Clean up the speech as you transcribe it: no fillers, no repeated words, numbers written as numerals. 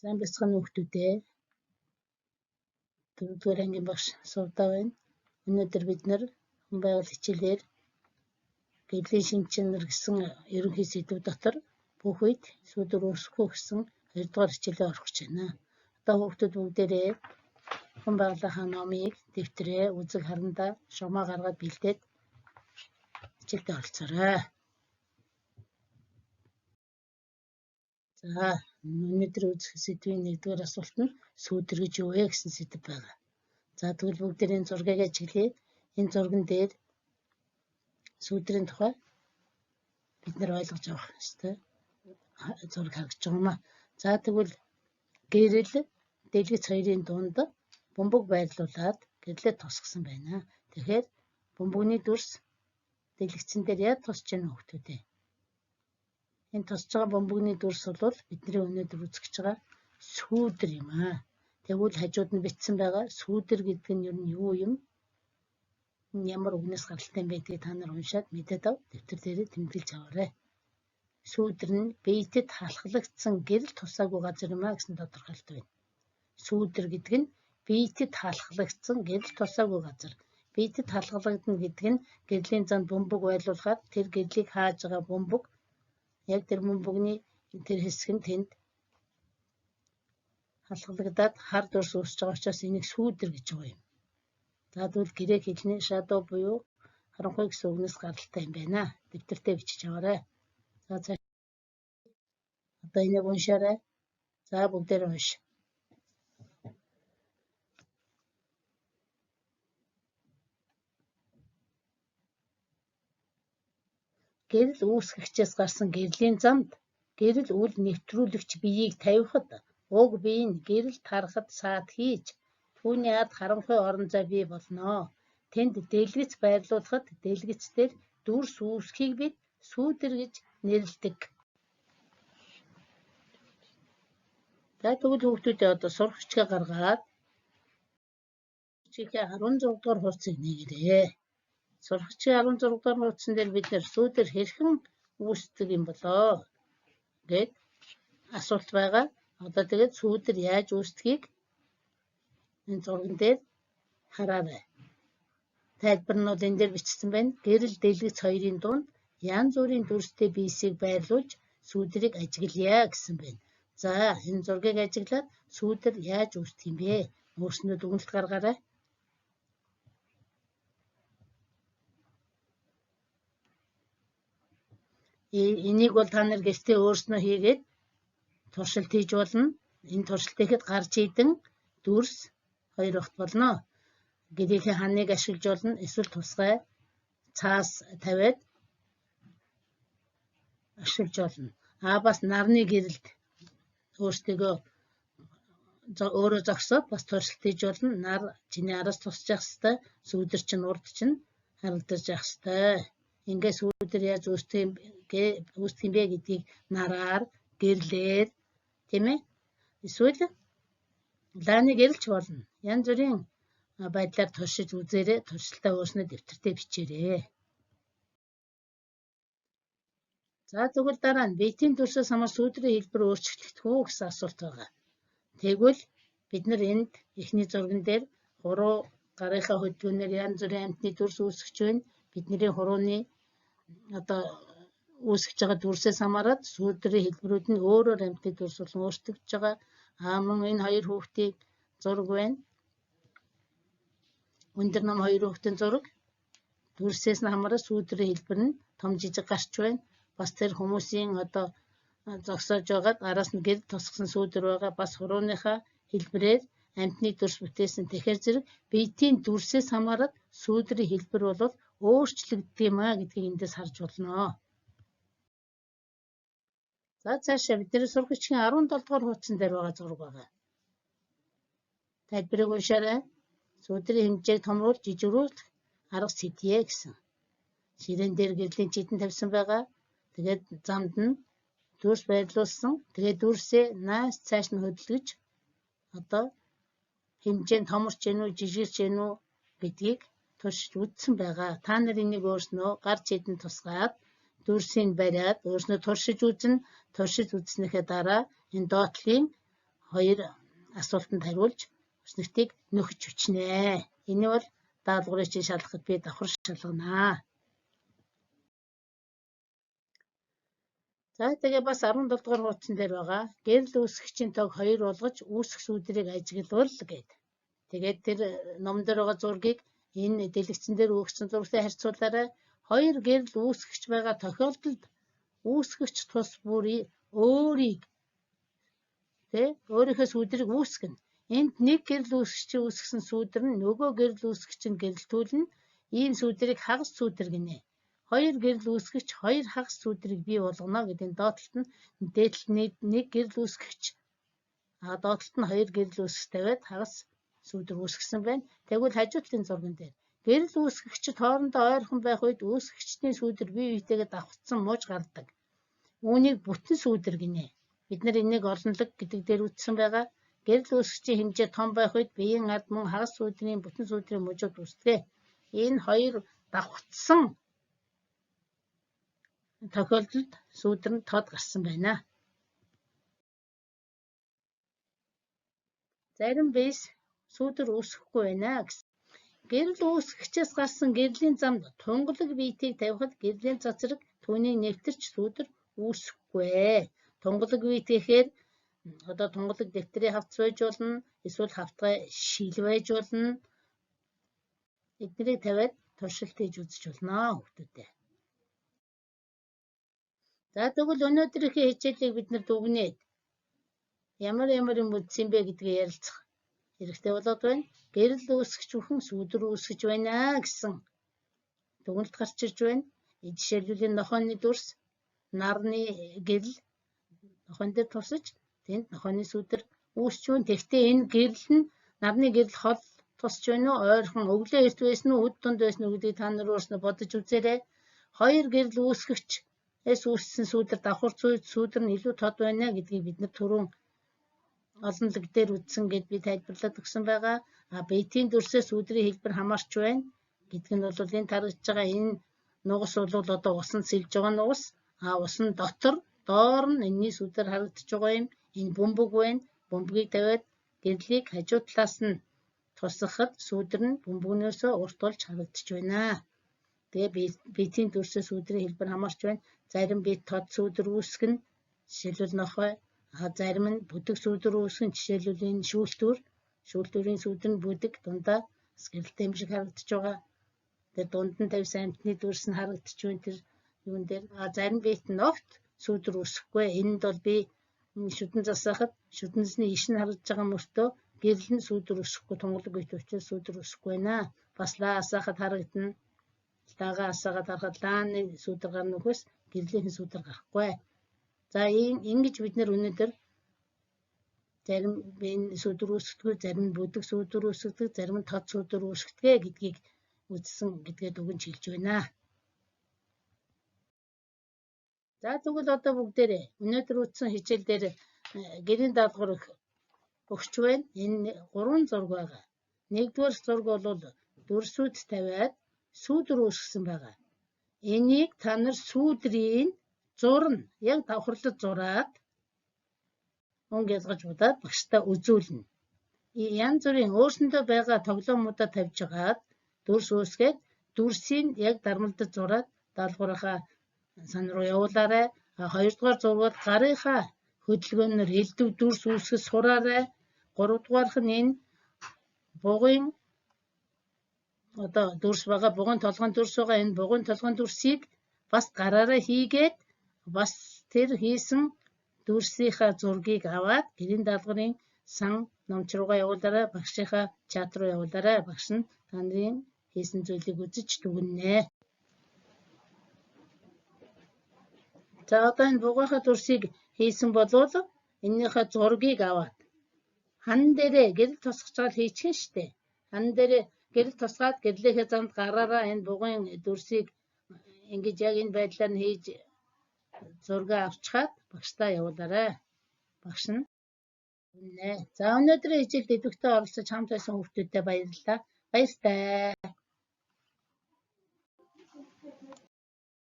Сайн байцгаана уу хүүхдүүд ээ. Дөрөвдүгээр ангийн багш Сувдаа байна. Өнөөдөр бид нар хүн байгаль хичээлээр гэрлийн шинж чанар гэсэн ерөнхий сэдэв дотор бүх үед сүүдэр үүсэхгүй гэсэн хоёрдугаар хичээлээ орох гэж байна. Одоо хүүхдүүд бүгдээрээ хүн байгалийнхаа номыг, дэвтрээ, үзэг харандаа шугамаа гаргаад бэлдээд хичээлдээ оролцоорой. За, өнөөдөр үзэх сэдвийн нэгдүгээр асуулт нь сүүдэр гэж юу вэ гэсэн сэдэв байгаа. За, тэгвэл бүгдээр энэ зургийг ажиглая. Энэ зурган дээр сүүдрийн тухай бид нар ойлгож авах ёстой зураг харагдаж байгаа юм а. За, тэгвэл гэрэл дэлгэц хоёрын дунд бөмбөг байрлуулад гэрлээ тусгасан байна. Тэгэхээр бөмбөгний дүрс дэлгэцэн дээр яаж тусч яах вэ хүүхдүүд? Энэ тусч байгаа бөмбөгний дүрс бол бидний өнөөдөр үзэх гэж байгаа сүүдэр юм аа. Тэгвэл хажууд нь бичсэн байгаа сүүдэр гэдэг нь ер нь юу юм? Ямар үгнээс гаралтай юм бэ гэдгийг та нар уншаад мэдээд ав. Дэвтэр дээрээ тэмдэглэж аваарай. Сүүдэр нь биетэд халахлагдсан гэрэл тусаагүй газар юм а гэсэн тодорхойлолт байна. Сүүдэр гэдэг нь биетэд халахлагдсан гэрэл тусаагүй газар. Биетэд халахлагдана гэдэг нь гэрлийн занд бөмбөг байлуулахаар тэр гэрлийг хааж байгаа бөмбөг яг тэр бөмбөгний тэр хэсэг нь тэнд халахлагдаад хар дүрс үүсэж байгаа учраас энийг сүүдэр гэж байгаа юм. За, тэгвэл грек хэлний shadow буюу харанхуй гэсэн үгнээс гаралтай юм байна. Дэвтэртээ бичиж аваарай. За, цааш одоо энийг уншаарай. За, бүгдээр унш. Гэрэл үүсгэгчээс гарсан гэрлийн замд гэрэл үл нэвтрүүлэгч биеийг тавихад уг бие нь гэрэл тарахад саад хийж түүний ард харанхуй орон зай бий болно. Тэнд дэлгэц байрлуулахад дэлгэц дээр дүрс үүсгэхийг бид сүүдэр гэж нэрлэдэг. За, тэгвэл хүүхдүүдээ одоо сурах бичгээ гаргаад бичгийн 16 дугаар хуудсыг нээгээрэй. Сурах бичгийн 16 дугаар хуудсан дээр бид нар сүүдэр хэрхэн үүсдэг юм болоо гэд асуулт байгаа. Одоо тэгээд сүүдэр яаж үүсдгийг энэ зурган дээр хараарай. Тайлбар нь бол энэ дээр бичсэн байна. Гэрэл дэлгэц хоёрын дунд янз бүрийн дүрстэй биесийг байрлуулж сүүдрийг ажиглая гэсэн байна. За, энэ зургийг ажиглаад сүүдэр яаж үүсдэг юм бэ? Өөрснөө дүгнэлт гаргаарай. Энийг бол та нар гэртээ өөрснөө хийгээд туршилт хийж болно. Энэ туршилт хийхэд гарч идэн дүрс хоёр багт болно. Гэрийнхээ ханыг ашиглаж болно. Эсвэл тусгай цаас тавиад ашиглаж болно. А бас нарны гэрэлд өөртөө өөрөө зогсоод бас туршилт хийж болно. Нар чиний араас тусч явах хэвээр, сүүдэр чинь урд чинь харагдаж явах хэвээр. Ингээд сүүдэр яаж үүсдэг юм бэ гэдгийг нараар, гэрлээр, тийм ээ? Эсвэл лааны гэрэлч болно. Янз бүрийн байдлаар туршиж үзээрэй. Туршилтаа өөрснөө дэвтэртээ бичээрэй. За, тэгвэл дараа нь биетийн дүрсээс хамаар сүүдрийн хэлбэр өөрчлөгдөх үү гэсэн асуулт байгаа. Тэгвэл бид нар энд эхний зурган дээр хуруу гарынхаа хөдөлгөөнөөр янз бүрийн амьтны дүрс үүсгэж байна. Бидний хурууны одоо үүсгэж байгаа дүрсээс хамаарат сүүдрийн хэлбэрүүд нь өөрөөр амьтны дүрс болон өөрчлөгдөж байгаа. Аа, мөн энэ хоёр хүүхдийн зураг байна. Өндөр ном хоёр хүүхдийн зураг. Дүрсээс нь хамаарат сүүдрийн хэлбэр нь том жижиг гарч байна. Бас тэр хүмүүсийн одоо зогсоож байгаад араас нь гэр тусгасан сүүдэр байгаа. Бас хурууныхаа хэлбэрээр амьтны дүрс бүтээсэн. Тэгэхээр зэрэг биетийн дүрсээс хамаарат сүүдрийн хэлбэр бол өөрчлөгддөг юм а гэдгийг эндээс харж болно. За, цаашаа бидний сурах бичгийн 17 дугаар хуудсан дээр байгаа зураг байгаа. Тайлбарыг уншаарай. Сүүдрийн хэмжээг томруулж жижигрүүлэх арга сэдье гэсэн. Ширээн дээр гэрлийн чидэн тавьсан байгаа. Тэгээд замд нь дүрс байрлуулсан. Тэгээд дүрсээ нааш цааш нь хөдөлгөж одоо хэмжээ нь томорч гэнэ үү, жижигэрч гэнэ үү гэдгийг туршиж үзсэн байгаа. Та нар энийг өөрснөө гар чидэн тусгаад дүрсийг бариад өөрснөө туршиж үзнэ. Туршиж үзснийхээ дараа энэ доотлын хоёр асуултанд хариулж өснөгтийг нөхөж өчнө. Энэ бол даалгаврыг чинь шалгахад би давхар шалганаа. За тэгээ бас 17 дугаар хуудсан дээр байгаа гэрэл үүсгэгчийн тоог 2 болгож үүсэх сүүдрийг ажиглавал гээд. Тэгээд тэр ном дээр байгаа зургийг энэ дэлгэцэн дээр өгсөн зурагтай харьцуулаарай. Хоёр гэрэл үүсгэгч байгаа тохиолдолд үүсгэгч тус бүрийн өөрийг өөрийнхөө сүүдрийг үүсгэнэ. Энд нэг гэрэл үүсгэгчийн үүсгэсэн сүүдэр нь нөгөө гэрэл үүсгэгчийн гэрэлтүүлнэ. Ийм сүүдрийг хагас сүүдэр гинэ. Хоёр гэрэл үүсгэгч хоёр хагас сүүдрийг бий болгоно гэдэг энэ доод талд нь дээд талд нь нэг гэрэл үүсгэгч, доод талд нь хоёр гэрэл үүсгэж тавиад хагас сүүдэр үүсгэсэн байна. Тэгвэл хажуу талын зурган дээр гэрэл үүсгэгчид хоорондоо ойрхон байх үед үүсгэгчдийн сүүдэр бие биетэйгээ давхцсан мууж гардаг. Үүнийг бүтэн сүүдэр гинэ. Бид нар энийг олонлог гэдэг дээр үзсэн байгаа. Гэрэл үүсгэгчийн хэмжээ том байх үед биеийн ард мөн хагас сүүдрийн бүтэн сүүдрийн мужууд үүсдэг. Энэ хоёр давхцсан тохиолдолд сүүдэр нь тод гарсан байна. Зарим биес сүүдэр үүсэхгүй байна гэсэн. Гэрэл үүсгэгчээс гарсан гэрлийн замд тунгалаг биетийг тавихад гэрлийн цацраг түүнийг нэвтэрч сүүдэр үүсэхгүй. Тунгалаг биет гэхээр одоо тунгалаг дэвтрийн хавтас байж болно, эсвэл хавтгай шил байж болно. Эднэрийг тавиад туршилт хийж үзэж болно хүүхдүүдээ. За тэгвэл өнөөдрийнхээ хичээлийг бид нар дүгнээд ямар ямар юм үзсэн бэ гэдгийг ярилцах хэрэгтэй болоод байна. Гэрэл үүсгэж бүхэн сүүдэр үүсгэж байна гэсэн дүгнэлт гарч ирж байна. Жишээлбэл энэ нохойны дүрс, нарны гэрэл нохойн дээр тусаж тэнд нохойны сүүдэр үүсч байна. Тэгэхдээ энэ гэрэл нь нарны гэрэл хол тусч байна уу, ойрхон өглөө эрт байсан уу, өд дунд байсан уу гэдгийг та нар өөрснөө бодож үзээрэй. Хоёр гэрэл үүсгэгч эс үүссэн сүүдэр давхар сүүдэр нь илүү тод байна гэдгийг бид нар түрүүн олонлог дээр үзсэн гэд би тайлбарлаад өгсөн байгаа. А биетийн дүрсээс сүүдрийн хэлбэр хамаарч байна гэдг нь бол энэ тарагдж байгаа энэ нугас бол одоо усанд сэлж байгаа нугас. А усан дотор доор нь энэний сүүдэр харагдаж байгаа юм. Энэ бөмбөг байна. Бөмбөгийг тавиад гэрлийг хажуу талаас нь тусгахад сүүдэр нь бөмбөгнөөсөө урт болж харагдаж байна. Тэгээ биетийн дүрсээс сүүдрийн хэлбэр хамаарч байна. Зарим биет тод сүүдэр үүсгэнэ. Жишээлбэл нохой. Зарим нь бүдэг сүүдэр үүсгэн. Жишээлбэл энэ шүүлтүүр. Шүүлтүүрийн сүүдэр нь бүдэг, дундаа гэрэлтэй юм шиг харагдаж байгаа. Тэгээ дунд нь тавьсан амьтны дүрс нь харагдаж байна тэр юун дээр. Зарим биет нь огт сүүдэр үүсэхгүй. Энд бол би шүдэн засахад шүдэнсний иш нь харагдаж байгаа мөртөө гэрэл нь сүүдэр үүсэхгүй, тунгалаг биет учраас сүүдэр үүсэхгүй байна. Бас лаа асаахад харагдана. Лаагаа асаагаад харахад лааны сүүдэр гарна үхээс гэрлийнхэн сүүдэр гарахгүй. За ингэж бид нэр өнөөдөр зарим энэ сүүдэр үүсгдэг, зарим нь бүдэг сүүдэр үүсгдэг, зарим нь тод сүүдэр үүсгдэг гэдгийг үзсэн гэдгээ дүгнж хэлж байна. За тэгвэл одоо бүгдээрээ өнөөдөр үзсэн хичээл дээр гэрийн даалгавар өгч байна. Энэ 3 зураг байгаа. Нэгдүгээр зураг бол дүрсүүд тавиад сүүдэр үүсгэсэн байгаа. Энийг та нар сүүдрийн зурна. Яг давхарлаж зураад өнгө ялгаж будаад багштай үзүүлнэ. Янз бүрийн өөрсөндөө байгаа тоглоомудаа тавьж хагаад дүрс үүсгээд дүрсийг яг дармалдаж зураад даалгаврынхаа сан руу явуулаарай. Хоёрдугаар зураг гарынхаа хөдөлгөөнөөр элдв дүрс үүсгэж сураарай. Гуравдугаарх нь энэ бугын одоо дүрс байгаа, бугын толгойн дүрс байгаа. Энэ бугын толгойн дүрсийг бас гараараа хийгээд бас тэр хийсэн дүрсийнхаа зургийг аваад гэрийн даалгаврын сан номч руугаа явуулаарай, багшийнхаа чат руу явуулаарай. Багш нь та нарын хийсэн зүйлийг үзэж дүгнэнэ. За одоо энэ бугуйхаа дүрсийг хийсэн болвол энэнийхээ зургийг аваад хан дээрээ гэрэл тусгаж байгаа хийчихэн штэ. Хан дээрээ гэрэл тусгаад гэрлийнхээ замд гараараа энэ бугуйн дүрсийг ингэж яг энэ байдлаар нь хийж зураг авчхаад багшдаа явуулаарай. Багш нь үнэ. За өнөөдрийн хичээлд идэвхтэй оролцож хамт байсан хүүхдүүдэд баярлалаа. Баяртай.